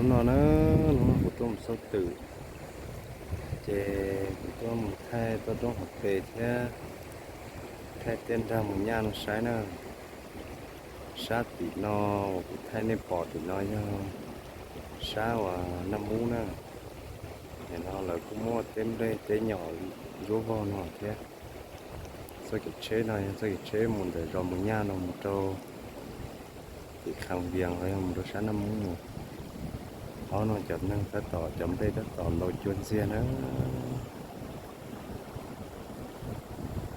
Hnub no na, hnub no kuv tuaj mus xauj twm, ces kuv tuaj mus thaij toj roob hauv pes thiab thaij tiaj nrag mus nyaj no saib na. Sab tim no uas kuv thaij nej pom tim no yog sab uas Naj Mub na. Nim no lawv kuj muaj teb nplej teb nyom ntsuab vog no thiab. Txoj kev tsheb no yog txoj kev tsheb mus ntawm zos mus nyaj no mus rau tim Kham Vias los yog mus rau sab Naj Mub no. Ob no cov neeg tab tom, cov nplej tab tom ntaus cua ntxiag na.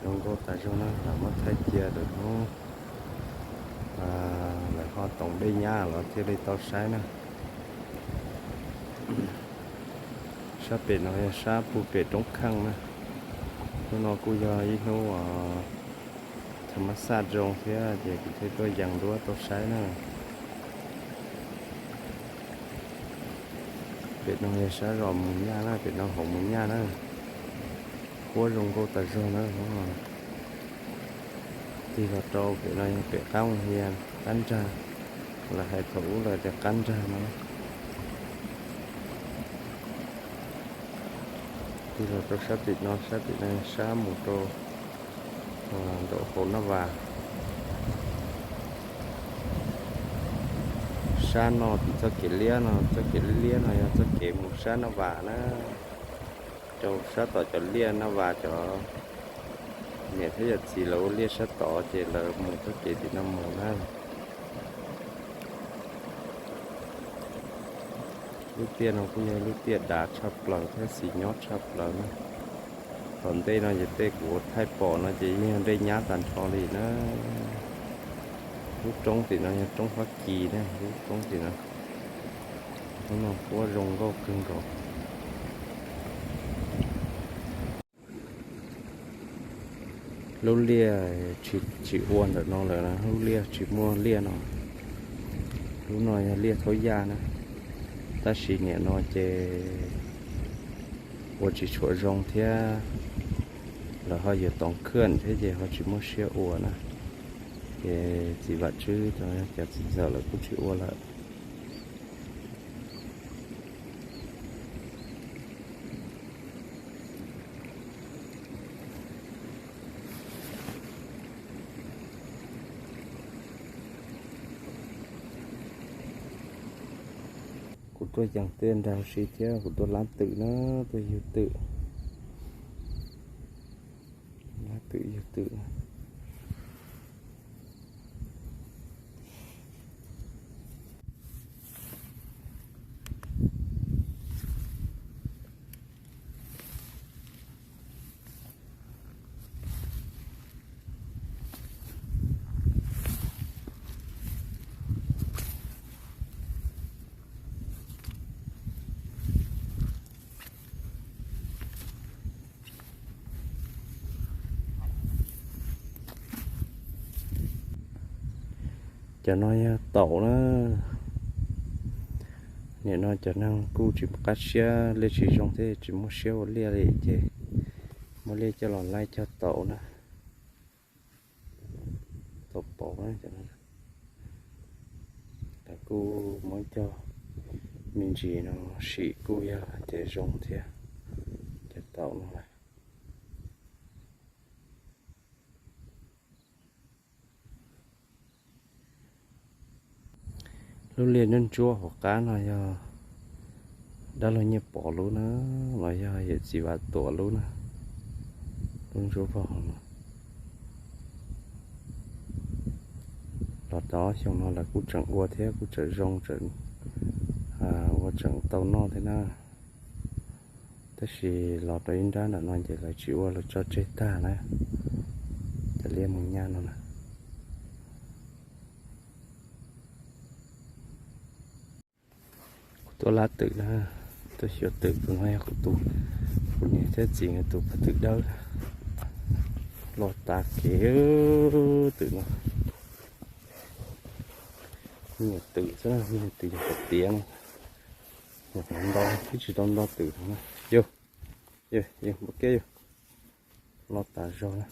Zoo nkauj tas zog na, lam muab thaij cia lawm hnub lawv ho toom dej nyab los thiaj li tau saib na. Sab pem no yog sab puag pem roob kheej na. Hnub no kuj yog ib hnub tha mas xaj zoo thiab ces kuv thiaj tuaj yees duab tau saib na. Pem no yog sab zos mus nyaj na, pem no hauv mus nyaj na. Huab zoo nkauj tas zog na. Tig los rau pem no yog pem qab Hia, qab nrag, lawv hais thaum ub lawv tias qab nrag no. Tig los rau sab tim no, sab tim no sab mus rau nraum hauv Naj Vas. Sab no tim txoj kev liab no, txoj kev liab liab no yog txoj kev mus sab Naj Vas na. Rau sab tom cov liaj Naj Vas cov niam thiab yawm txiv lawv ua liaj sab tod ces lawv mus txoj kev tim no mus na. Lub tiaj no kuj yog lub tiaj dav tshaj plaws thiab xis nyob tshaj plaws na. Tom ntej no ces tej kuv thaij pom no ces yeej yog nplej nyab tag nrho li na. Lub roob tim no yog roob Fab Kis na, lub roob tim no. Hnub no huab zoo nkauj kawg nkaus. Lub liaj tsis ua ntawm no lawm na, lub liaj tsis muaj liaj no. Lub no yog liaj thaub yaj na, tab sis nim no ces ua tsis tshua zoo thiab, lawv ho yuav toov khwj thiab ces ho tsis muaj siab ua na. Ces txiv Vam Tswb, cov txiv ntxawm lawv kuj tsis ua lawm. Kuv tuaj yees tej nrag si thiab kuv tuaj lab twm na, tuaj yug twm, lab twm yug twm. Cov no yog taum na. Nim no cov neeg kuj tsis qab siab, liaj tsis zoo thiab tsis muaj siab ua liaj li ces muab liaj coj los laij cog taum na. Taum pom na, lawv kuj muab cog me ntsis no sim kuj yog tias zoo thiab, cov taum no. Lub liaj ntsuab ntsuab hauv qab no yog dab laug Nyiaj Pov lub na, los yog yawm txiv Vam Tuam lub na, lub ntsuab vog no. Los rau xyoo no lawv kuj tseem ua thiab kuj tseem zoo, ua tseem tau noj thiab na. Tab sis los rau ib nrab nram no ces lawv tsis ua, lawv tso tseg tag na, cov liaj mus nyaj no na. Kuv tuaj lab twm na, tuaj xyuas twm, tus no yog kuv tus, kuv niam thiab txiv nkawd tus paj twm dawb. Los tas kev twm no. Me nyuam twm xwb na, me nyuam twm yog pov tiav no. Nyuam qhuav nto, twb tsis tau nto twm no na. Yog, yog, yog, npua kiab yog. Los tas zog na.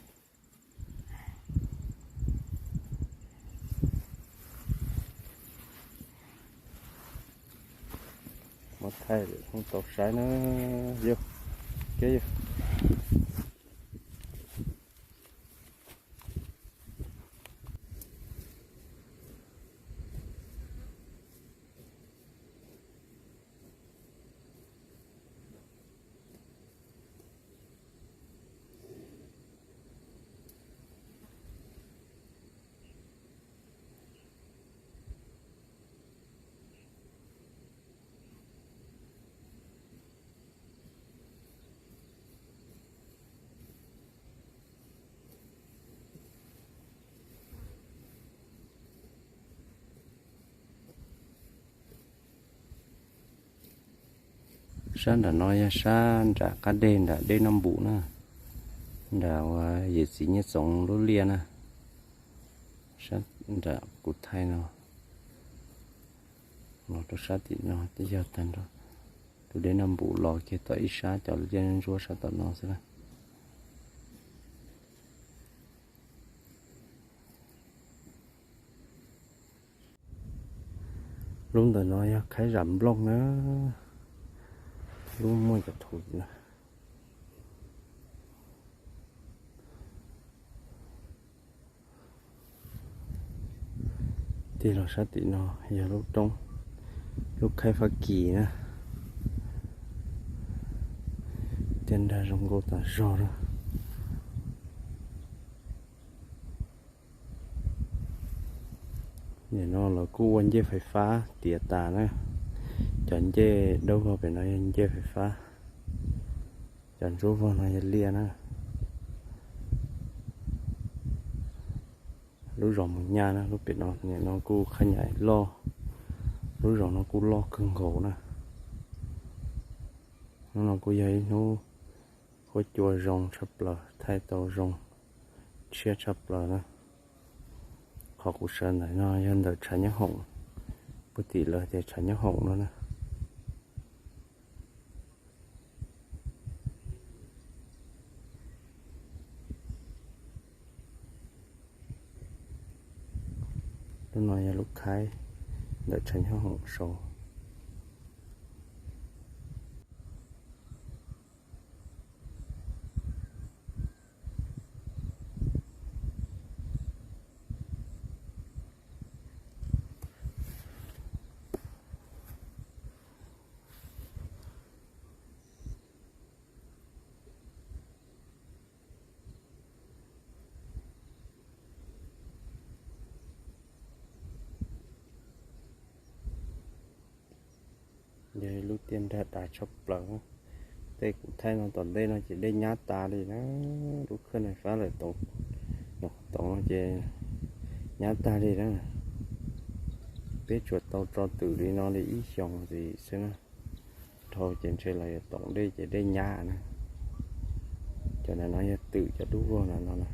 Muab thaij lawm tau saib na. Yog, kev yog. Sab nram no yog sab nram qab deg nram dej Naj Npum na. Nram uas yawm txiv Nyiaj Txoov lub liaj na. Sab nram kuv thaij no, los rau sab tim no twb yog tag nrho. Tus dej Naj Npum los kiag tom ib sab cov liaj ntsuab sab tom no xwb na. Lub ntawm no yog Khaib Zam Nplooj na, lub muaj cov thuv na. Tig los sab tim no yog lub roob, lub Khaib Fab Kis na. Tiaj nrag zoo nkauj tas zog na. Nim no lawv kuj ua ncej fais fab tiav tas na. Cov ncej dawb vog pem no yog ncej fais fab, cov ntsuab vog no yog liaj na. Lub zos Mus Nyaj na, lub pem no, nim no kuj qhab nyais loj, lub zos no kuj loj kawg nkaus na. Hnub no kuj yog ib hnub huab cua zoo tshaj plaws, thaij tau zoo tshiab tshaj plaws na. Qhov kuv sawv ntawm no yog ntawm tshav nyob hoom, puag tim lawv tias tshav nyob hoom no na. Lub no yog lub khaib ntawm tshav nyob hoom saud. Yog ib lub tiaj nrag dav tshaj plaws. Tej kuv thaij no tom ntej no ces dej nyab tas li na. Lub khawb nais fab lawm, toov no ces nyab tag li na. Peb tsuas tau tso twm li no li ib xyoos ntxiv xwb na. Dhau ces ntshe los yuav toom dej ces dej nyab na. Cov ntawm no yog twm cov dub vog ntawm no na.